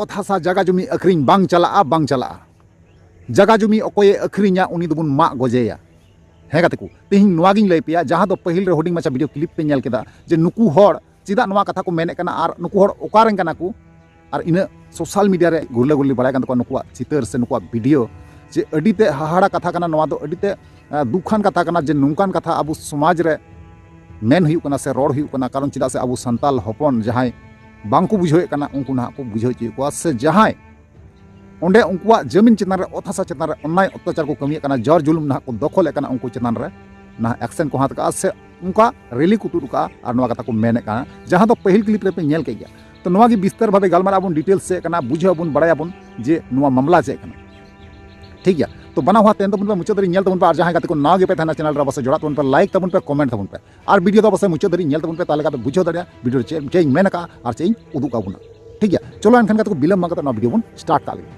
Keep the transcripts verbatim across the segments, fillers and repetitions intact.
ᱚᱛ ᱦᱟᱥᱟ ᱡᱟᱜᱟ ᱡᱩᱢᱤ ᱟᱹᱠᱷᱨᱤᱧ ᱵᱟᱝ ᱪᱟᱞᱟᱜᱼᱟ, ᱵᱟᱝ ᱪᱟᱞᱟᱜᱼᱟ᱾ ᱡᱟᱜᱟ ᱡᱩᱢᱤ ᱚᱠᱚᱭᱮ ᱟᱹᱠᱷᱨᱤᱧᱟ ᱩᱱᱤ ᱫᱚᱵᱚᱱ ᱢᱟᱜ ᱜᱚᱡᱮᱭᱟ᱾ ᱦᱮᱸ ᱜᱟᱛᱮ ᱠᱚ, ᱛᱮᱦᱮᱧ ᱱᱚᱣᱟ ᱜᱤᱧ ᱞᱟᱹᱭ ᱯᱮᱭᱟ, ᱡᱟᱦᱟᱸ ᱫᱚ ᱯᱟᱹᱦᱤᱞ ᱨᱮ ᱦᱩᱰᱤᱧ ᱢᱟᱪᱷᱟ ᱵᱷᱤᱰᱤᱭᱳ ᱠᱞᱤᱯ ᱯᱮ ᱧᱮᱞ ᱠᱮᱫᱟ ᱡᱮ ᱱᱩᱠᱩ ᱦᱚᱲ ᱪᱮᱫᱟᱜ ᱱᱚᱣᱟ ᱠᱟᱛᱷᱟ ᱠᱚ ᱢᱮᱱᱮᱫ ᱠᱟᱱᱟ ᱟᱨ ᱱᱩᱠᱩ ᱦᱚᱲ ᱚᱠᱟᱨᱮᱱ ᱠᱟᱱᱟ ᱠᱚ᱾ ᱟᱨ ᱤᱱᱟᱹᱜ ᱥᱳᱥᱟᱞ ᱢᱤᱰᱤᱭᱟ ᱨᱮ ᱜᱩᱨᱞᱟᱹ ᱜᱩᱨᱞᱤ ᱵᱟᱲᱟᱭ ᱠᱟᱱ ᱛᱟᱠᱚᱣᱟ ᱱᱩᱠᱩᱣᱟᱜ ᱪᱤᱛᱟᱹᱨ ᱥᱮ ᱱᱩᱠᱩᱣᱟᱜ ᱵᱷᱤᱰᱤᱭᱳ, ᱡᱮ ᱟᱹᱰᱤ ᱛᱮ ᱦᱟᱦᱟᱲᱟ ᱠᱟᱛᱷᱟ ᱠᱟᱱᱟ, ᱱᱚᱣᱟ ᱫᱚ ᱟᱹᱰᱤ ᱛᱮ, ᱟᱸ, ᱫᱩᱠᱷᱟᱱ ᱠᱟᱛᱷᱟ ᱠᱟᱱᱟ ᱡᱮ ᱱᱚᱝᱠᱟᱱ ᱠᱟᱛᱷᱟ ᱟᱵᱚ ᱥᱚᱢᱟᱡᱽ ᱨᱮ ᱢᱮᱱ ᱦᱩᱭᱩᱜ ᱠᱟᱱᱟ ᱥᱮ ᱨᱚᱲ ᱦᱩᱭᱩᱜ ᱠᱟᱱᱟ᱾ ᱠᱟᱨᱚᱱ ᱪᱮᱫᱟᱜ ᱥᱮ ᱟᱵᱚ ᱥᱟᱱᱛᱟᱞ ᱦᱚᱯᱚᱱ ᱡᱟᱦᱟᱸᱭ ᱵᱟᱝᱠᱚ ᱵᱩᱡᱷᱟᱹᱣᱮᱫ ᱠᱟᱱᱟ, ᱩᱱᱠᱩ ᱱᱟᱦᱟᱜ ᱠᱚ ᱵᱩᱡᱷᱟᱹᱣ ᱦᱚᱪᱚᱭᱮᱫ ᱠᱚᱣᱟ, ᱥᱮ ᱡᱟᱦᱟᱸᱭ ᱚᱸᱰᱮ ᱩᱱᱠᱩᱣᱟᱜ ᱡᱟᱹᱢᱤᱱ ᱪᱮᱛᱟᱱ ᱨᱮ, ᱚᱛ ᱦᱟᱥᱟ ᱪᱮᱛᱟᱱ ᱨᱮ ᱚᱱᱱᱟᱭ ᱚᱛᱛᱟᱪᱟᱨ ᱠᱚ ᱠᱟᱹᱢᱤᱭᱮᱫ ᱠᱟᱱᱟ, ᱡᱚᱨ ᱡᱩᱞᱩᱢ ᱱᱟᱦᱟᱜ ᱠᱚ ᱫᱚᱠᱷᱚᱞᱮᱫ ᱠᱟᱱᱟ, ᱩᱱᱠᱩ ᱪᱮᱛᱟᱱ ᱨᱮ ᱱᱟᱦᱟᱜ ᱮᱠᱥᱮᱱ ᱠᱚ ᱦᱟᱛᱟᱣ ᱠᱟᱜᱼᱟ ᱥᱮ ᱚᱱᱠᱟ ᱨᱮᱞᱤ ᱠᱚ ᱛᱩᱫ ᱠᱟᱜᱼᱟ ᱟᱨ ᱱᱚᱣᱟ ᱠᱟᱛᱷᱟ ᱠᱚ ᱢᱮᱱᱮᱫ ᱠᱟᱱᱟ, ᱡᱟᱦᱟᱸ ᱫᱚ ᱯᱟᱹᱦᱤᱞ ᱠᱞᱤᱯ ᱨᱮᱯᱮ ᱧᱮᱞ ᱠᱮᱫ ᱜᱮᱭᱟ᱾ ᱛᱚ ᱱᱚᱣᱟ ᱜᱮ ᱵᱤᱥᱛᱟᱨ ᱵᱷᱟᱵᱮ ᱜᱟᱞᱢᱟᱨᱟᱜ ᱟᱵᱚᱱ, ᱰᱤᱴᱮᱞᱥ ᱪᱮᱫ ᱠᱟᱱᱟ, ᱵᱩᱡᱷᱟᱹᱣ ᱟᱵᱚᱱ, ᱵᱟᱲᱟᱭᱟᱵᱚᱱ ᱡᱮ ᱱᱚᱣᱟ ᱢᱟᱢᱞᱟ ᱪᱮᱫ ᱠᱟᱱᱟ᱾ ᱴᱷᱤᱠ ᱜᱮᱭᱟ, ᱛᱚ ᱵᱟᱱᱟ ᱦᱚᱲ ᱛᱮᱱ ᱛᱟᱵᱚᱱ ᱯᱮ, ᱢᱩᱪᱟᱹᱫ ᱫᱷᱟᱹᱨᱤᱡ ᱧᱮᱞ ᱛᱟᱵᱚᱱ ᱯᱮ, ᱟᱨ ᱡᱟᱦᱟᱸᱭ ᱜᱟᱛᱮ ᱠᱚ ᱱᱟᱣᱟ ᱜᱮᱯᱮ ᱛᱟᱦᱮᱱᱟ ᱪᱮᱱᱮᱞ ᱨᱮ, ᱚᱵᱚᱥᱥᱳᱭ ᱡᱚᱲᱟᱜ ᱛᱟᱵᱚᱱ ᱯᱮ, ᱞᱟᱭᱤᱠ ᱛᱟᱵᱚᱱ ᱯᱮ, ᱠᱚᱢᱮᱱᱴ ᱛᱟᱵᱚᱱ ᱯᱮ, ᱟᱨ ᱵᱷᱤᱰᱤᱭᱳ ᱫᱚ ᱚᱵᱚᱥᱥᱳᱭ ᱢᱩᱪᱟᱹᱫ ᱫᱷᱟᱹᱨᱤᱡ ᱧᱮᱞ ᱛᱟᱵᱚᱱ ᱯᱮ, ᱛᱟᱦᱚᱞᱮ ᱠᱷᱟᱱ ᱯᱮ ᱵᱩᱡᱷᱟᱹᱣ ᱫᱟᱲᱮᱭᱟᱜᱼᱟ ᱵᱷᱤᱰᱤᱭᱳ ᱨᱮ ᱪᱮᱫ, ᱪᱮᱫ ᱤᱧ ᱢᱮᱱ ᱟᱠᱟᱫᱼᱟ ᱟᱨ ᱪᱮᱫ ᱤᱧ ᱩᱫᱩᱜ ᱟᱵᱚᱱᱟ᱾ ᱴᱷᱤᱠ ᱜᱮᱭᱟ, ᱪᱚᱞᱚ ᱮᱱᱠᱷᱟᱱ ᱜᱟᱛᱮ ᱠᱚ ᱵᱤᱞᱚᱢ ᱵᱟᱝ ᱠᱟᱛᱮ ᱱᱚᱣᱟ ᱵᱷᱤᱰᱤᱭᱳ ᱵᱚᱱ ᱥᱴᱟᱨᱴ ᱠᱟᱜ ᱞᱮᱜᱮ᱾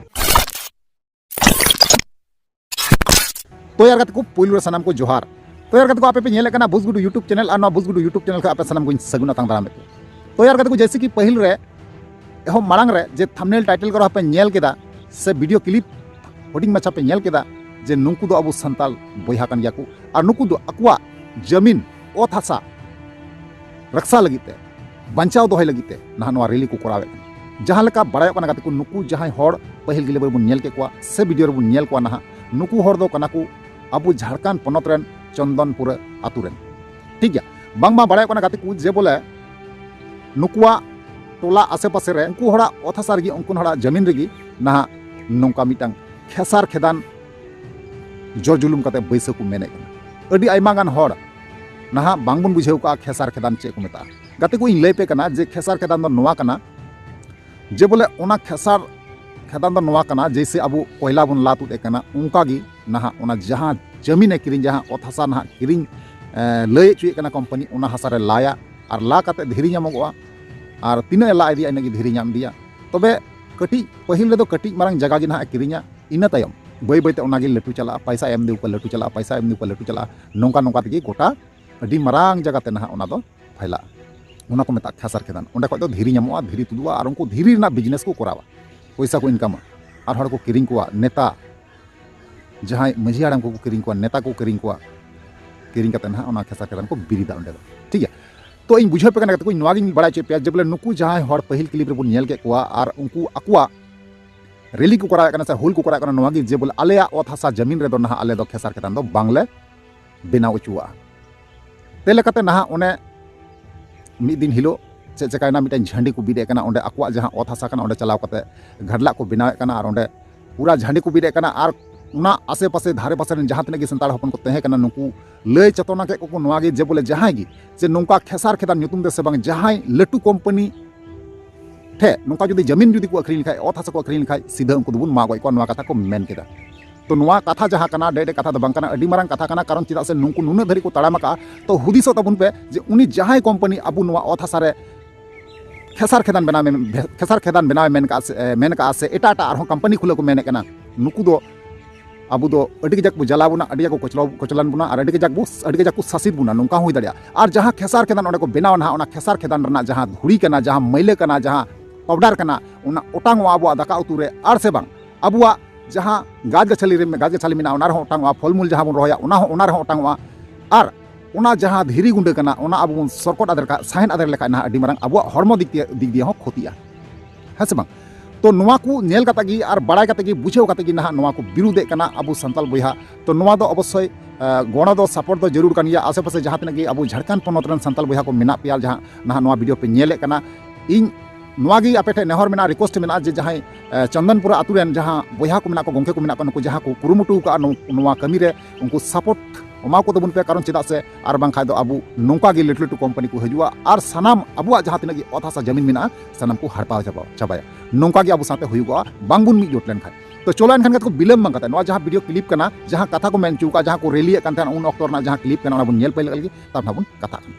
ᱛᱚ ᱭᱟᱨ ᱜᱟᱛᱮ ᱠᱚ, ᱯᱳᱭᱞᱳ ᱨᱮ ᱥᱟᱱᱟᱢ ᱠᱚ ᱡᱚᱦᱟᱨ᱾ ᱛᱚ ᱭᱟᱨ ᱜᱟᱛᱮ ᱠᱚ, ᱟᱯᱮ ᱯᱮ ᱧᱮᱞᱮᱫ ᱠᱟᱱᱟ ᱵᱩᱥᱜᱩᱰᱩ YouTube ᱪᱮᱱᱮᱞ, ᱟᱨ ᱱᱚᱣᱟ ᱵᱩᱥᱜᱩᱰᱩ YouTube ᱪᱮᱱᱮᱞ ᱠᱷᱚᱱ ᱟᱯᱮ ᱥᱟᱱᱟᱢ ᱠᱚᱧ ᱥᱟᱹᱜᱩᱱ ᱟᱛᱟᱝ ᱫᱟᱨᱟᱢᱮᱫ ᱯᱮ᱾ ᱛᱚ ᱭᱟᱨ ᱜᱟᱛᱮ ᱠᱚ, ᱡᱮᱭᱥᱮ ᱠᱤ ᱯᱟᱹᱦᱤᱞ ᱨᱮ ᱮᱦᱚᱵ ᱢᱟᱲᱟᱝ ᱨᱮ ᱡᱮ ᱛᱷᱟᱢᱵᱱᱮᱞ ᱴᱟᱭᱴᱮᱞ ᱠᱚᱨᱮ ᱦᱚᱸᱯᱮ ᱧᱮᱞ ᱠᱮᱫᱟ ᱥᱮ ᱵᱷᱤᱰᱤᱭᱳ ᱠᱞᱤᱯ ᱦᱩᱰᱤᱧ ᱢᱟᱪᱷᱟ ᱯᱮ ᱧᱮᱞ ᱠᱮᱫᱟ ᱡᱮ ᱱᱩᱠᱩ ᱫᱚ ᱟᱵᱚ ᱥᱟᱱᱛᱟᱲ ᱵᱚᱭᱦᱟ ᱠᱟᱱ ᱜᱮᱭᱟ ᱠᱚ, ᱟᱨ ᱱᱩᱠᱩ ᱫᱚ ᱟᱠᱚᱣᱟᱜ ᱡᱟᱹᱢᱤᱱ, ᱚᱛ ᱦᱟᱥᱟ ᱨᱟᱠᱥᱟ ᱞᱟᱹᱜᱤᱫ ᱛᱮ, ᱵᱟᱧᱪᱟᱣ ᱫᱚᱦᱚᱭ ᱞᱟᱹᱜᱤᱫ ᱛᱮ ᱱᱟᱦᱟᱜ ᱱᱚᱣᱟ ᱨᱮᱞᱤ ᱠᱚ ᱠᱚᱨᱟᱣᱮᱫ ᱠᱟᱱᱟ᱾ ᱡᱟᱦᱟᱸ ᱞᱮᱠᱟ ᱵᱟᱲᱟᱭᱚᱜ ᱠᱟᱱᱟ ᱜᱟᱛᱮ ᱠᱚ, ᱱᱩᱠᱩ ᱡᱟᱦᱟᱸᱭ ᱦᱚᱲ ᱯᱟᱹᱦᱤᱞ ᱜᱤᱞᱟᱹ ᱵᱚᱱ ᱧᱮᱞ ᱠᱮᱫ ᱠᱚᱣᱟ ᱥᱮ ᱵᱷᱤᱰᱤᱭᱳ ᱨᱮᱵᱚᱱ ᱧᱮᱞ ᱠᱚᱣᱟ ᱱᱟᱦᱟᱜ, ᱱᱩᱠᱩ ᱦᱚᱲ ᱫᱚ ᱠᱟᱱᱟ ᱠᱚ ᱟᱵᱚ ᱡᱷᱟᱲᱠᱷᱚᱸᱰ ᱯᱚᱱᱚᱛ ᱨᱮᱱ ᱪᱚᱱᱫᱚᱱᱯᱩᱨ ᱟᱛᱳ ᱨᱮᱱ᱾ ᱴᱷᱤᱠ ᱜᱮᱭᱟ, ᱵᱟᱝᱢᱟ ᱵᱟᱲᱟᱭᱚᱜ ᱠᱟᱱᱟ ᱜᱟᱛᱮ ᱠᱚ ᱡᱮ ᱵᱚᱞᱮ ᱱᱩᱠᱩᱣᱟᱜ ᱴᱚᱞᱟ ᱟᱥᱮ ᱯᱟᱥᱮ ᱨᱮ ᱩᱱᱠᱩ ᱦᱚᱲᱟᱜ ᱚᱛ ᱦᱟᱥᱟ ᱨᱮᱜᱮ, ᱩᱱᱠᱩ ᱦᱚᱲᱟᱜ ᱡᱟᱹᱢᱤᱱ ᱨᱮᱜᱮ ᱱᱟᱦᱟᱜ ᱱᱚᱝᱠᱟ ᱢᱤᱫᱴᱟᱝ ᱠᱷᱮᱥᱟᱨ ᱠᱷᱮᱫᱟᱱ ᱡᱚᱨ ᱡᱩᱞᱩᱢ ᱠᱟᱛᱮ ᱵᱟᱹᱭᱥᱟᱹᱣ ᱠᱚ ᱢᱮᱱᱮᱫ ᱠᱟᱱᱟ᱾ ᱟᱹᱰᱤ ᱟᱭᱢᱟ ᱜᱟᱱ ᱦᱚᱲ ᱱᱟᱦᱟᱜ ᱵᱟᱝᱵᱚᱱ ᱵᱩᱡᱷᱟᱹᱣ ᱠᱟᱜᱼᱟ ᱠᱷᱮᱥᱟᱨ ᱠᱷᱮᱫᱟᱱ ᱪᱮᱫ ᱠᱚ ᱢᱮᱛᱟᱜᱼᱟ᱾ ᱜᱟᱛᱮ ᱠᱚ, ᱤᱧ ᱞᱟᱹᱭ ᱯᱮ ᱠᱟᱱᱟ ᱡᱮ ᱠᱷᱮᱥᱟᱨ ᱠᱷᱮᱫᱟᱱ ᱫᱚ ᱱᱚᱣᱟ ᱠᱟᱱᱟ ᱡᱮ ᱵᱚᱞᱮ ᱚᱱᱟ ᱠᱷᱮᱥᱟᱨ ᱠᱷᱮᱫᱟᱱ ᱫᱚ ᱱᱚᱣᱟ ᱠᱟᱱᱟ, ᱡᱮᱭᱥᱮ ᱟᱵᱚ ᱠᱚᱭᱞᱟ ᱵᱚᱱ ᱞᱟ ᱛᱩᱫ ᱮ ᱠᱟᱱᱟ, ᱚᱱᱠᱟ ᱜᱮ ᱱᱟᱦᱟᱜ ᱚᱱᱟ ᱡᱟᱦᱟᱸ ᱡᱟᱹᱢᱤᱱᱮ ᱠᱤᱨᱤᱧ, ᱡᱟᱦᱟᱸ ᱚᱛ ᱦᱟᱥᱟ ᱱᱟᱦᱟᱜ ᱠᱤᱨᱤᱧ, ᱮ, ᱞᱟᱹᱭ ᱦᱚᱪᱚᱭᱮᱫ ᱠᱟᱱᱟ ᱠᱳᱢᱯᱟᱱᱤ, ᱚᱱᱟ ᱦᱟᱥᱟ ᱨᱮ ᱞᱟᱭᱟ ᱟᱨ ᱞᱟ ᱠᱟᱛᱮ ᱫᱷᱤᱨᱤ ᱧᱟᱢᱚᱜᱚᱜᱼᱟ᱾ ᱟᱨ ᱛᱤᱱᱟᱹᱜ ᱮ ᱞᱟ ᱤᱫᱤᱭᱟ, ᱤᱱᱟᱹᱜ ᱜᱮ ᱫᱷᱤᱨᱤ ᱧᱟᱢ ᱤᱫᱤᱭᱟ᱾ ᱛᱚᱵᱮ ᱠᱟᱹᱴᱤᱡ ᱯᱟᱹᱦᱤᱞ ᱨᱮᱫᱚ ᱠᱟᱹᱴᱤᱡ ᱢᱟᱨᱟᱝ ᱡᱟᱭᱜᱟ ᱜᱮ ᱱᱟᱦᱟᱜ ᱮ ᱠᱤᱨᱤᱧᱟ, ᱤᱱᱟᱹ ᱛᱟᱭᱚᱢ ᱵᱟᱹᱭ ᱵᱟᱹᱭᱛᱮ ᱚᱱᱟᱜᱮ ᱞᱟᱹᱴᱩ ᱪᱟᱞᱟᱜᱼᱟ, ᱯᱟᱭᱥᱟ ᱮᱢ ᱤᱫᱤ ᱠᱚᱣᱟ, ᱞᱟᱹᱴᱩ ᱪᱟᱞᱟᱜᱼᱟ, ᱯᱟᱭᱥᱟ ᱮᱢ ᱤᱫᱤ ᱠᱚᱣᱟ, ᱞᱟᱹᱴᱩ ᱪᱟᱞᱟᱜᱼᱟ᱾ ᱱᱚᱝᱠᱟ ᱱᱚᱝᱠᱟ ᱛᱮᱜᱮ ᱜᱚᱴᱟ ᱟᱹᱰᱤ ᱢᱟᱨᱟᱝ ᱡᱟᱭᱜᱟ ᱛᱮ ᱱᱟᱦᱟᱜ ᱚᱱᱟ ᱫᱚ ᱯᱷᱟᱭᱞᱟᱜᱼᱟ᱾ ᱚᱱᱟ ᱠᱚ ᱢᱮᱛᱟᱜᱼᱟ ᱠᱷᱮᱥᱟᱨ ᱠᱷᱮᱫᱟᱱ᱾ ᱚᱸᱰᱮ ᱠᱷᱚᱡ ᱫᱚ ᱫᱷᱤᱨᱤ ᱧᱟᱢᱚᱜᱼᱟ, ᱫᱷᱤᱨᱤ ᱛᱩᱫᱩᱜᱼᱟ, ᱟᱨ ᱩᱱᱠᱩ ᱫᱷᱤᱨᱤ ᱨᱮᱱᱟᱜ ᱵᱤᱡᱽᱱᱮᱥ ᱠᱚ ᱠᱚᱨᱟᱣᱟ, ᱯᱚᱭᱥᱟ ᱠᱚ ᱤᱱᱠᱟᱢᱟ, ᱟᱨ ᱦᱚᱲ ᱠᱚ ᱠᱤᱨᱤᱧ ᱠᱚᱣᱟ, ᱱᱮᱛᱟ ᱡᱟᱦᱟᱸᱭ ᱢᱟᱹᱡᱷᱤ ᱦᱟᱲᱟᱢ ᱠᱚᱠᱚ ᱠᱤᱨᱤᱧ ᱠᱚᱣᱟ, ᱱᱮᱛᱟ ᱠᱚ ᱠᱤᱨᱤᱧ ᱠᱚᱣᱟ, ᱠᱤᱨᱤᱧ ᱠᱟᱛᱮ ᱱᱟᱦᱟᱜ ᱚᱱᱟ ᱠᱷᱮᱥᱟᱨ ᱠᱷᱮᱫᱟᱱ ᱠᱚ ᱵᱤᱨᱤᱫᱟ ᱚᱸᱰᱮ ᱫᱚ᱾ ᱴᱷᱤᱠ ᱜᱮᱭᱟ, ᱛᱚ ᱤᱧ ᱵᱩᱡᱷᱟᱹᱣ ᱯᱮ ᱠᱟᱱᱟ ᱜᱟᱛᱮ ᱠᱚ, ᱱᱚᱣᱟ ᱜᱤᱧ ᱵᱟᱲᱟᱭ ᱦᱚᱪᱚᱭᱮᱫ ᱯᱮᱭᱟ ᱡᱮ ᱵᱚᱞᱮ ᱱᱩᱠᱩ ᱡᱟᱦᱟᱸᱭ ᱦᱚᱲ ᱯᱟᱹᱦᱤᱞ ᱠᱞᱤᱯ ᱨᱮᱵᱚᱱ ᱧᱮᱞ ᱠᱮᱫ ᱠᱚᱣᱟ ᱟᱨ ᱩᱱᱠᱩ ᱟᱠᱚᱣᱟᱜ ᱨᱮᱞᱤ ᱠᱚ ᱠᱚᱨᱟᱣᱮᱫ ᱠᱟᱱᱟ ᱥᱮ ᱦᱩᱞ ᱠᱚ ᱠᱚᱨᱟᱣᱮᱫ ᱠᱟᱱᱟ, ᱱᱚᱣᱟ ᱜᱮ ᱡᱮ ᱵᱚᱞᱮ ᱟᱞᱮᱭᱟᱜ ᱚᱛ ᱦᱟᱥᱟ ᱡᱟᱢᱤᱱ ᱨᱮᱫᱚ ᱱᱟᱦᱟᱜ ᱟᱞᱮ ᱫᱚ ᱠᱷᱮᱥᱟᱨ ᱠᱷᱮᱫᱟᱱ ᱫᱚ ᱵᱟᱝᱞᱮ ᱵᱮᱱᱟᱣ ᱦᱚᱪᱚᱣᱟᱜᱼᱟ᱾ ᱛᱮ ᱞᱮᱠᱟᱛᱮ ᱱᱟᱦᱟᱜ ᱚᱱᱮ ᱢᱤᱫ ᱫᱤᱱ ᱦᱤᱞᱳᱜ ᱪᱮᱫ ᱪᱮᱠᱟᱭᱮᱱᱟ, ᱢᱤᱫᱴᱮᱱ ᱡᱷᱟᱹᱱᱰᱤ ᱠᱚ ᱵᱤᱫ ᱮᱫ ᱠᱟᱱᱟ, ᱚᱸᱰᱮ ᱟᱠᱚᱣᱟᱜ ᱡᱟᱦᱟᱸ ᱚᱛ ᱦᱟᱥᱟ ᱠᱟᱱᱟ ᱚᱸᱰᱮ ᱪᱟᱞᱟᱣ ᱠᱟᱛᱮ ᱜᱷᱟᱰᱞᱟᱜ ᱠᱚ ᱵᱮᱱᱟᱣᱮᱫ ᱠᱟᱱᱟ ᱟᱨ ᱚᱸᱰᱮ ᱯᱩᱨᱟ ᱡᱷᱟᱹᱱᱰᱤ ᱠᱚ ᱵᱤᱫ ᱮᱫ ᱠᱟᱱᱟ᱾ ᱟᱨ ᱚᱱᱟ ᱟᱥᱮ ᱯᱟᱥᱮ ᱫᱷᱟᱨᱮ ᱯᱟᱥᱮ ᱨᱮᱱ ᱡᱟᱦᱟᱸ ᱛᱤᱱᱟᱹᱜ ᱜᱮ ᱥᱟᱱᱛᱟᱲ ᱦᱚᱯᱚᱱ ᱠᱚ ᱛᱟᱦᱮᱸ ᱠᱟᱱᱟ ᱱᱩᱠᱩ ᱞᱟᱹᱭ ᱪᱮᱛᱚᱱᱟ ᱠᱮᱫ ᱠᱚᱠᱚ ᱱᱚᱣᱟ ᱜᱮ ᱡᱮ ᱵᱚᱞᱮ ᱡᱟᱦᱟᱸᱭ ᱜᱮ ᱡᱮ ᱱᱚᱝᱠᱟ ᱠᱷᱮᱥᱟᱨ ᱠᱷᱮᱫᱟᱱ ᱧᱩᱛᱩᱢ ᱛᱮ ᱥᱮ ᱵᱟᱝ ᱡᱟᱦᱟᱸᱭ ᱞᱟᱹᱴᱩ ᱠᱳᱢᱯᱟᱱᱤ ᱴᱷᱮᱡ ᱱᱚᱝᱠᱟ ᱡᱩᱫᱤ ᱡᱟᱢᱤᱱ ᱡᱩᱫᱤ ᱠᱚ ᱟᱹᱠᱷᱨᱤᱧ ᱞᱮᱠᱷᱟᱡ, ᱚᱛ ᱦᱟᱥᱟ ᱠᱚ ᱟᱹᱠᱷᱨᱤᱧ ᱞᱮᱠᱷᱟᱡ ᱥᱤᱫᱷᱟᱹ ᱩᱱᱠᱩ ᱫᱚᱵᱚᱱ ᱢᱟᱜ ᱜᱚᱡ ᱠᱚᱣᱟ, ᱱᱚᱣᱟ ᱠᱟᱛᱷᱟ ᱠᱚ ᱢᱮᱱ ᱠᱮᱫᱟ᱾ ᱛᱚ ᱱᱚᱣᱟ ᱠᱟᱛᱷᱟ ᱡᱟᱦᱟᱸ ᱠᱟᱱᱟ, ᱰᱮ ᱰᱮ ᱠᱟᱛᱷᱟ ᱫᱚ ᱵᱟᱝ ᱠᱟᱱᱟ, ᱟᱹᱰᱤ ᱢᱟᱨᱟᱝ ᱠᱟᱛᱷᱟ ᱠᱟᱱᱟ᱾ ᱠᱟᱨᱚᱱ ᱪᱮᱫᱟᱜ ᱥᱮ ᱱᱩᱠᱩ ᱱᱩᱱᱟᱹᱜ ᱫᱷᱟᱹᱨᱤᱡ ᱠᱚ ᱛᱟᱲᱟᱢ ᱟᱠᱟᱫᱼᱟ, ᱛᱚ ᱦᱩᱫᱤᱥᱚᱜ ᱛᱟᱵᱚᱱ ᱯᱮ ᱡᱮ ᱩᱱᱤ ᱡᱟᱦᱟᱸᱭ ᱠᱳᱢᱯᱟᱱᱤ ᱟᱵᱚ ᱱᱚᱣᱟ ᱚᱛ ᱦᱟᱥᱟ ᱨᱮ ᱠᱷᱮᱥᱟᱨ ᱠᱷᱮᱫᱟᱱ ᱵᱮᱱᱟᱣ ᱢᱮ-, ᱠᱷᱮᱥᱟᱨ ᱠᱷᱮᱫᱟᱱ ᱵᱮᱱᱟᱣ ᱮ ᱢᱮᱱ ᱠᱟᱜᱼᱟ ᱥᱮ, ᱮ, ᱢᱮᱱ ᱠᱟᱜᱼᱟ ᱥᱮ ᱮᱴᱟᱜ ᱮᱴᱟᱜ ᱟᱨᱦᱚᱸ ᱠᱳᱢᱯᱟᱱᱤ ᱠᱷᱩᱞᱟᱹᱣ ᱠᱚ ᱢᱮᱱᱮᱫ ᱠᱟᱱᱟ, ᱱᱩᱠᱩ ᱫᱚ ᱟᱵᱚ ᱫᱚ ᱟᱹᱰᱤ ᱠᱟᱡᱟᱠ ᱵᱚ ᱡᱟᱞᱟ ᱵᱚᱱᱟ, ᱟᱹᱰᱤ ᱠᱟᱡᱟᱠ ᱠᱚ ᱠᱚᱪᱞᱟᱣ-, ᱠᱚᱪᱞᱟᱱ ᱵᱚᱱᱟ ᱟᱨ ᱟᱹᱰᱤ ᱠᱟᱡᱟᱠ ᱵᱚ, ᱟᱹᱰᱤ ᱠᱟᱡᱟᱠ ᱠᱚ ᱥᱟᱥᱤᱛ ᱵᱚᱱᱟ, ᱱᱚᱝᱠᱟ ᱦᱚᱸ ᱦᱩᱭ ᱫᱟᱲᱮᱭᱟᱜᱼᱟ᱾ ᱟᱨ ᱡᱟᱦᱟᱸ ᱠᱷᱮᱥᱟᱨ ᱠᱷᱮᱫᱟᱱ ᱚᱸᱰᱮ ᱠᱚ ᱵᱮᱱᱟᱣᱟ ᱱᱟᱦᱟᱜ, ᱚᱱᱟ ᱠᱷᱮᱥᱟᱨ ᱠᱷᱮᱫᱟᱱ ᱨᱮᱱᱟᱜ ᱡᱟᱦᱟᱸ ᱫᱷᱩᱲᱤ ᱠᱟᱱᱟ, ᱡᱟᱦᱟᱸ ᱢᱟᱹᱭᱞᱟᱹ ᱠᱟᱱᱟ, ᱡᱟᱦᱟᱸ powder ᱠᱟᱱᱟ, ᱚᱱᱟ ᱚᱴᱟᱝᱚᱜᱼᱟ ᱟᱵᱚᱣᱟᱜ ᱫᱟᱠᱟ ᱩᱛᱩ ᱨᱮ, ᱟᱨ ᱥᱮ ᱵᱟᱝ ᱟᱵᱚᱣᱟᱜ ᱡᱟᱦᱟᱸ ᱜᱟᱪᱷ ᱜᱟᱪᱷᱟᱞᱤ ᱨᱮ, ᱜᱟᱪᱷ ᱜᱟᱪᱷᱟᱞᱤ ᱢᱮᱱᱟᱜᱼᱟ, ᱚᱱᱟ ᱨᱮᱦᱚᱸ ᱚᱴᱟᱝᱚᱜᱼᱟ, ᱯᱷᱚᱞᱢᱩᱞ ᱡᱟᱦᱟᱸ ᱵᱚᱱ ᱨᱚᱦᱚᱭᱟ, ᱚᱱᱟ ᱦᱚᱸ, ᱚᱱᱟ ᱨᱮᱦᱚᱸ ᱚᱴᱟᱝᱚᱜᱼᱟ᱾ ᱟᱨ ᱚᱱᱟ ᱡᱟᱦᱟᱸ ᱫᱷᱤᱨᱤ ᱜᱩᱸᱰᱟᱹ ᱠᱟᱱᱟ, ᱚᱱᱟ ᱟᱵᱚ ᱵᱚᱱ ᱥᱚᱨᱠᱚᱴ ᱟᱫᱮᱨ ᱠᱟᱜ, ᱥᱟᱦᱮᱫ ᱟᱫᱮᱨ ᱞᱮᱠᱷᱟᱡ ᱱᱟᱦᱟᱜ ᱟᱹᱰᱤ ᱢᱟᱨᱟᱝ ᱟᱵᱚᱣᱟᱜ ᱦᱚᱲᱢᱚ ᱫᱤᱠ ᱫᱤᱭᱮ, ᱫᱤᱠ ᱫᱤᱭᱮ ᱦᱚᱸ ᱠᱷᱚᱛᱤᱜᱼᱟ, ᱦᱮᱸ ᱥᱮ ᱵᱟᱝ? ᱛᱚ ᱱᱚᱣᱟ ᱠᱚ ᱧᱮᱞ ᱠᱟᱛᱮ ᱜᱮ ᱟᱨ ᱵᱟᱲᱟᱭ ᱠᱟᱛᱮ ᱜᱮ, ᱵᱩᱡᱷᱟᱹᱣ ᱠᱟᱛᱮ ᱜᱮ ᱱᱟᱦᱟᱜ ᱱᱚᱣᱟ ᱠᱚ ᱵᱤᱨᱩᱫᱷ ᱮᱫ ᱠᱟᱱᱟ ᱟᱵᱚ ᱥᱟᱱᱛᱟᱞ ᱵᱚᱭᱦᱟ᱾ ᱛᱚ ᱱᱚᱣᱟ ᱫᱚ ᱚᱵᱚᱥᱥᱳᱭ, ᱟ, ᱜᱚᱲᱚ ᱫᱚ, support ᱫᱚ ᱡᱟᱹᱨᱩᱲ ᱠᱟᱱ ᱜᱮᱭᱟ᱾ ᱟᱥᱮ ᱯᱟᱥᱮ ᱡᱟᱦᱟᱸ ᱛᱤᱱᱟᱹᱜ ᱜᱮ ᱟᱵᱚ ᱡᱷᱟᱲᱠᱷᱚᱸᱰ ᱯᱚᱱᱚᱛ ᱨᱮᱱ ᱥᱟᱱᱛᱟᱞ ᱵᱚᱭᱦᱟ ᱠᱚ ᱢᱮᱱᱟᱜ ᱯᱮᱭᱟ, ᱡᱟᱦᱟᱸ ᱱᱟᱦᱟᱜ ᱱᱚᱣᱟ video ᱯᱮ ᱧᱮᱞᱮᱫ ᱠᱟᱱᱟ, ᱤᱧ ᱱᱚᱣᱟ ᱜᱮ ᱟᱯᱮ ᱴᱷᱮᱱ ᱱᱮᱦᱚᱨ ᱢᱮᱱᱟᱜᱼᱟ, request ᱢᱮᱱᱟᱜᱼᱟ ᱡᱮ ᱡᱟᱦᱟᱸᱭ, ᱮ, ᱪᱚᱱᱫᱚᱱᱯᱩᱨ ᱟᱛᱳ ᱨᱮᱱ ᱡᱟᱦᱟᱸ ᱵᱚᱭᱦᱟ ᱠᱚ ᱢᱮᱱᱟᱜ ᱠᱚᱣᱟ, ᱜᱚᱢᱠᱮ ᱠᱚ ᱢᱮᱱᱟᱜ ᱠᱚᱣᱟ, ᱱᱩᱠᱩ ᱡᱟᱦᱟᱸ ᱠᱚ ᱠᱩᱨᱩᱢᱩᱴᱩ ᱟᱠᱟᱫᱼᱟ ᱱᱚ-, ᱱᱚᱣᱟ ᱠᱟᱹᱢᱤ ᱨᱮ, ᱩᱱᱠᱩ support ᱮᱢᱟ ᱠᱚ ᱛᱟᱵᱚᱱ ᱯᱮ᱾ ᱠᱟᱨᱚᱱ ᱪᱮᱫᱟᱜ ᱥᱮ ᱟᱨ ᱵᱟᱝᱠᱷᱟᱡ ᱫᱚ ᱟᱵᱚ ᱱᱚᱝᱠᱟ ᱜᱮ ᱞᱟᱹᱴᱩ ᱞᱟᱹᱴᱩ ᱠᱳᱢᱯᱟᱱᱤ ᱠᱚ ᱦᱤᱡᱩᱜᱼᱟ ᱟᱨ ᱥᱟᱱᱟᱢ ᱟᱵᱚᱣᱟᱜ ᱡᱟᱦᱟᱸ ᱛᱤᱱᱟᱹᱜ ᱜᱮ ᱚᱛ ᱦᱟᱥᱟ ᱡᱟᱢᱤᱱ ᱢᱮᱱᱟᱜᱼᱟ, ᱥᱟᱱᱟᱢ ᱠᱚ ᱦᱟᱲᱯᱟᱣ ᱪᱟᱵᱟ, ᱪᱟᱵᱟᱭᱟ᱾ ᱱᱚᱝᱠᱟ ᱜᱮ ᱟᱵᱚ ᱥᱟᱶᱛᱮ ᱦᱩᱭᱩᱜᱚᱜᱼᱟ, ᱵᱟᱝ ᱵᱚᱱ ᱢᱤᱫ ᱡᱳᱴ ᱞᱮᱱᱠᱷᱟᱡ᱾ ᱛᱚ ᱪᱚᱞᱚ ᱮᱱᱠᱷᱟᱱ ᱜᱟᱛᱮ ᱠᱚ, ᱵᱤᱞᱚᱢ ᱵᱟᱝ ᱠᱟᱛᱮ ᱱᱚᱣᱟ ᱡᱟᱦᱟᱸ video clip ᱠᱟᱱᱟ, ᱡᱟᱦᱟᱸ ᱠᱟᱛᱷᱟ ᱠᱚ ᱢᱮᱱ ᱦᱚᱪᱚ ᱠᱟᱜᱼᱟ, ᱡᱟᱦᱟᱸ ᱠᱚ ᱨᱮᱞᱤᱭᱮᱫ ᱠᱟᱱ ᱛᱟᱦᱮᱱᱟ ᱩᱱ ᱚᱠᱛᱚ ᱨᱮᱱᱟᱜ ᱡᱟᱦᱟᱸ clip ᱠᱟᱱᱟ, ᱚᱱᱟ ᱵᱚᱱ ᱧᱮᱞ ᱯᱟᱹᱭᱞᱟᱹ ᱞᱮᱜᱮ, ᱛᱟᱨᱯᱚᱨ ᱵᱚᱱ ᱠᱟᱛᱷᱟᱜ ᱠᱟᱱᱟ᱾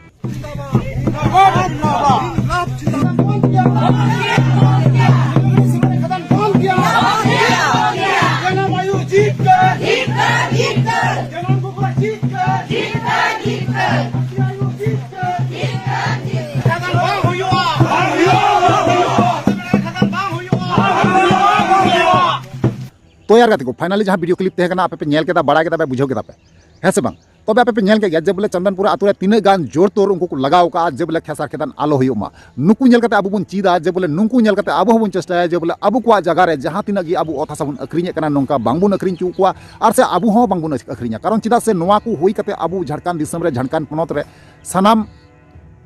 ᱛᱚ ᱭᱟᱨ ᱜᱟᱛᱮ ᱠᱚ, finally ᱡᱟᱦᱟᱸ video clip ᱛᱟᱦᱮᱸ ᱠᱟᱱᱟ, ᱟᱯᱮ ᱯᱮ ᱧᱮᱞ ᱠᱮᱫᱟ, ᱵᱟᱲᱟᱭ ᱠᱮᱫᱟ ᱯᱮ, ᱵᱩᱡᱷᱟᱹᱣ ᱠᱮᱫᱟ ᱯᱮ, ᱦᱮᱸ ᱥᱮ ᱵᱟᱝ? ᱛᱚᱵᱮ ᱟᱯᱮ ᱯᱮ ᱧᱮᱞ ᱠᱮᱫ ᱜᱮᱭᱟ ᱡᱮ ᱵᱚᱞᱮ ᱪᱚᱱᱫᱚᱱᱯᱩᱨ ᱟᱛᱳ ᱨᱮ ᱛᱤᱱᱟᱹᱜ ᱜᱟᱱ ᱡᱳᱨ ᱛᱳᱨ ᱩᱱᱠᱩ ᱠᱚ ᱞᱟᱜᱟᱣ ᱠᱟᱜᱼᱟ ᱡᱮ ᱵᱚᱞᱮ ᱠᱷᱮᱥᱟᱨ ᱠᱷᱮᱫᱟᱱ ᱟᱞᱚ ᱦᱩᱭᱩᱜ ᱢᱟ᱾ ᱱᱩᱠᱩ ᱧᱮᱞ ᱠᱟᱛᱮ ᱟᱵᱚ ᱵᱚᱱ ᱪᱮᱫᱟ, ᱡᱮ ᱵᱚᱞᱮ ᱱᱩᱠᱩ ᱧᱮᱞ ᱠᱟᱛᱮ ᱟᱵᱚ ᱦᱚᱸᱵᱚᱱ ᱪᱮᱥᱴᱟᱭᱟ ᱡᱮ ᱵᱚᱞᱮ ᱟᱵᱚ ᱠᱚᱣᱟᱜ ᱡᱟᱭᱜᱟ ᱨᱮ ᱡᱟᱦᱟᱸ ᱛᱤᱱᱟᱹᱜ ᱜᱮ ᱟᱵᱚ ᱚᱛ ᱦᱟᱥᱟ ᱵᱚᱱ ᱟᱹᱠᱷᱨᱤᱧᱮᱫ ᱠᱟᱱᱟ, ᱱᱚᱝᱠᱟ ᱵᱟᱝᱵᱚᱱ ᱟᱹᱠᱷᱨᱤᱧ ᱦᱚᱪᱚ ᱠᱚᱣᱟ, ᱟᱨ ᱥᱮ ᱟᱵᱚ ᱦᱚᱸ ᱵᱟᱝᱵᱚᱱ ᱟᱹᱠᱷᱨᱤᱧᱟ᱾ ᱠᱟᱨᱚᱱ ᱪᱮᱫᱟᱜ ᱥᱮ ᱱᱚᱣᱟ ᱠᱚ ᱦᱩᱭ ᱠᱟᱛᱮ ᱟᱵᱚ ᱡᱷᱟᱲᱠᱷᱚᱸᱰ ᱫᱤᱥᱚᱢ ᱨᱮ, ᱡᱷᱟᱲᱠᱷᱚᱸᱰ ᱯᱚᱱᱚᱛ ᱨᱮ ᱥᱟᱱᱟᱢ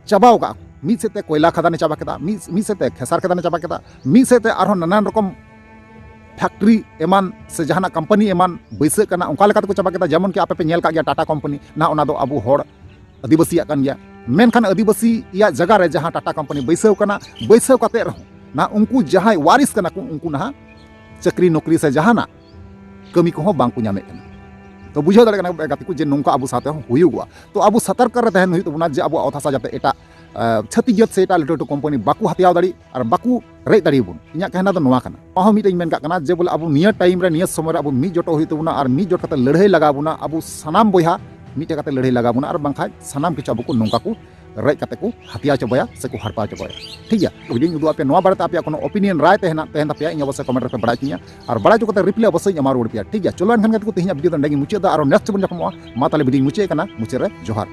ᱪᱟᱵᱟᱣ ᱠᱟᱜᱼᱟ ᱠᱚ᱾ ᱢᱤᱫ ᱥᱮᱫ ᱛᱮ ᱠᱚᱭᱞᱟ ᱠᱷᱟᱫᱟᱱᱮ ᱪᱟᱵᱟ ᱠᱮᱫᱟ, ᱢᱤᱫ ᱢᱤᱫ ᱥᱮᱫ ᱛᱮ ᱠᱷᱮᱥᱟᱨ ᱠᱷᱟᱫᱟᱱᱮ ᱪᱟᱵᱟ ᱠᱮᱫᱟ, ᱢᱤᱫ ᱥᱮᱫ ᱛᱮ ᱟᱨᱦᱚᱸ ᱱᱟᱱᱟᱱ ᱨᱚᱠᱚᱢ factory ᱮᱢᱟᱱ ᱥᱮ ᱡᱟᱦᱟᱱᱟᱜ company ᱮᱢᱟᱱ ᱵᱟᱹᱭᱥᱟᱹᱜ ᱠᱟᱱᱟ, ᱚᱱᱠᱟ ᱞᱮᱠᱟ ᱛᱮᱠᱚ ᱪᱟᱵᱟ ᱠᱮᱫᱟ᱾ ᱡᱮᱢᱚᱱ ᱠᱤ ᱟᱯᱮ ᱯᱮ ᱧᱮᱞ ᱠᱟᱜ ᱜᱮᱭᱟ ᱴᱟᱴᱟ company, ᱱᱟᱦᱟᱜ ᱚᱱᱟ ᱫᱚ ᱟᱵᱚ ᱦᱚᱲ ᱟᱹᱫᱤᱵᱟᱹᱥᱤᱭᱟᱜ ᱠᱟᱱ ᱜᱮᱭᱟ᱾ ᱢᱮᱱᱠᱷᱟᱱ ᱟᱹᱫᱤᱵᱟᱹᱥᱤᱭᱟᱜ ᱡᱟᱭᱜᱟ ᱨᱮ ᱡᱟᱦᱟᱸ ᱴᱟᱴᱟ company ᱵᱟᱹᱭᱥᱟᱹᱣ ᱠᱟᱱᱟ, ᱵᱟᱹᱭᱥᱟᱹᱣ ᱠᱟᱛᱮ ᱨᱮᱦᱚᱸ ᱱᱟᱦᱟᱜ ᱩᱱᱠᱩ ᱡᱟᱦᱟᱸᱭ ᱣᱟᱨᱤᱥ ᱠᱟᱱᱟ ᱠᱚ, ᱩᱱᱠᱩ ᱱᱟᱦᱟᱜ ᱪᱟᱹᱠᱨᱤ ᱱᱚᱠᱨᱤ ᱥᱮ ᱡᱟᱦᱟᱱᱟᱜ ᱠᱟᱹᱢᱤ ᱠᱚᱦᱚᱸ ᱵᱟᱝ ᱠᱚ ᱧᱟᱢᱮᱫ ᱠᱟᱱᱟ᱾ ᱛᱚ ᱵᱩᱡᱷᱟᱹᱣ ᱫᱟᱲᱮᱭᱟᱜ ᱠᱟᱱᱟ ᱜᱟᱛᱮ ᱠᱚ ᱡᱮ ᱱᱚᱝᱠᱟ ᱟᱵᱚ ᱥᱟᱶᱛᱮ ᱦᱚᱸ ᱦᱩᱭᱩᱜᱚᱜᱼᱟ᱾ ᱛᱚ ᱟᱵᱚ ᱥᱚᱛᱚᱨᱠ ᱨᱮ ᱛᱟᱦᱮᱱ ᱦᱩᱭᱩᱜ ᱛᱟᱵᱚᱱᱟ ᱡᱮ ᱟᱵᱚᱣᱟᱜ ᱚᱛ ᱦᱟᱥᱟ ᱡᱟᱛᱮ ᱮᱴᱟᱜ, ᱟᱸ, ᱪᱷᱟᱹᱛᱤᱠ ᱡᱟᱹᱛ ᱥᱮ ᱮᱴᱟᱜ ᱞᱟᱹᱴᱩ ᱞᱟᱹᱴᱩ company ᱵᱟᱠᱚ ᱦᱟᱛᱟᱣ ᱫᱟᱲᱮᱜ ᱟᱨ ᱵᱟᱠᱚ ᱨᱮᱡ ᱫᱟᱲᱮᱭᱟᱵᱚᱱ᱾ ᱤᱧᱟᱹᱜ ᱠᱟᱦᱱᱟ ᱫᱚ ᱱᱚᱣᱟ ᱠᱟᱱᱟ᱾ ᱱᱚᱣᱟ ᱦᱚᱸ ᱢᱤᱫᱴᱮᱱ ᱤᱧ ᱢᱮᱱ ᱠᱟᱜ ᱠᱟᱱᱟ ᱡᱮ ᱵᱚᱞᱮ ᱟᱵᱚ ᱱᱤᱭᱟᱹ time ᱨᱮ, ᱱᱤᱭᱟᱹ ᱥᱚᱢᱚᱭ ᱨᱮ ᱟᱵᱚ ᱢᱤᱫ ᱡᱚᱴᱚᱜ ᱦᱩᱭᱩᱜ ᱛᱟᱵᱚᱱᱟ ᱟᱨ ᱢᱤᱫ ᱡᱚᱴ ᱠᱟᱛᱮ ᱞᱟᱹᱲᱦᱟᱹᱭ ᱞᱟᱜᱟᱣ ᱵᱚᱱᱟ᱾ ᱟᱵᱚ ᱥᱟᱱᱟᱢ ᱵᱚᱭᱦᱟ ᱢᱤᱫᱴᱮᱡ ᱠᱟᱛᱮ ᱞᱟᱹᱲᱦᱟᱹᱭ ᱞᱟᱜᱟᱣ ᱵᱚᱱᱟ, ᱟᱨ ᱵᱟᱝᱠᱷᱟᱡ ᱥᱟᱱᱟᱢ ᱠᱤᱪᱷᱩ ᱟᱵᱚ ᱠᱚ ᱱᱚᱝᱠᱟ ᱠᱚ ᱨᱮᱡ ᱠᱟᱛᱮ ᱠᱚ ᱦᱟᱛᱭᱟ ᱪᱟᱵᱟᱭᱟ ᱥᱮ ᱠᱚ ᱦᱟᱨᱯᱟᱣ ᱪᱟᱵᱟᱭᱟ᱾ ᱴᱷᱤᱠ ᱜᱮᱭᱟ, video ᱧ ᱩᱫᱩᱜ ᱟᱯᱮ, ᱱᱚᱣᱟ ᱵᱟᱨᱮᱛᱮ ᱟᱯᱮᱭᱟᱜ ᱠᱳᱱᱳ opinion, ᱨᱟᱭ ᱛᱟᱦᱮᱱᱟ, ᱛᱟᱦᱮᱱ ᱛᱟᱯᱮᱭᱟ, ᱤᱧ ᱚᱵᱚᱥᱥᱳᱭ comment ᱨᱮᱯᱮ ᱵᱟᱲᱟᱭ ᱦᱚᱪᱚᱧᱟ, ᱟᱨ ᱵᱟᱲᱟᱭ ᱦᱚᱪᱚ ᱠᱟᱛᱮ reply ᱚᱵᱚᱥᱥᱳᱭ ᱤᱧ ᱮᱢᱟ ᱨᱩᱣᱟᱹᱲ ᱯᱮᱭᱟ᱾ ᱴᱷᱤᱠ ᱜᱮᱭᱟ, ᱪᱚᱞᱚ ᱮᱱᱠᱷᱟᱱ ᱜᱟᱛᱮ ᱠᱚ, ᱛᱮᱦᱮᱧᱟᱜ video ᱫᱚ ᱱᱚᱸᱰᱮ ᱜᱮ ᱢᱩᱪᱟᱹᱫ ᱫᱟ᱾ ᱟᱨᱚ next ᱵᱚᱱ ᱧᱟᱯᱟᱢᱚᱜᱼᱟ᱾ ᱢᱟ ᱛᱟᱦᱞᱮ video ᱧ ᱢᱩᱪᱟᱹᱫ ᱠᱟᱱᱟ, ᱢᱩᱪᱟᱹᱫ ᱨᱮ ᱡᱚᱦᱟᱨ᱾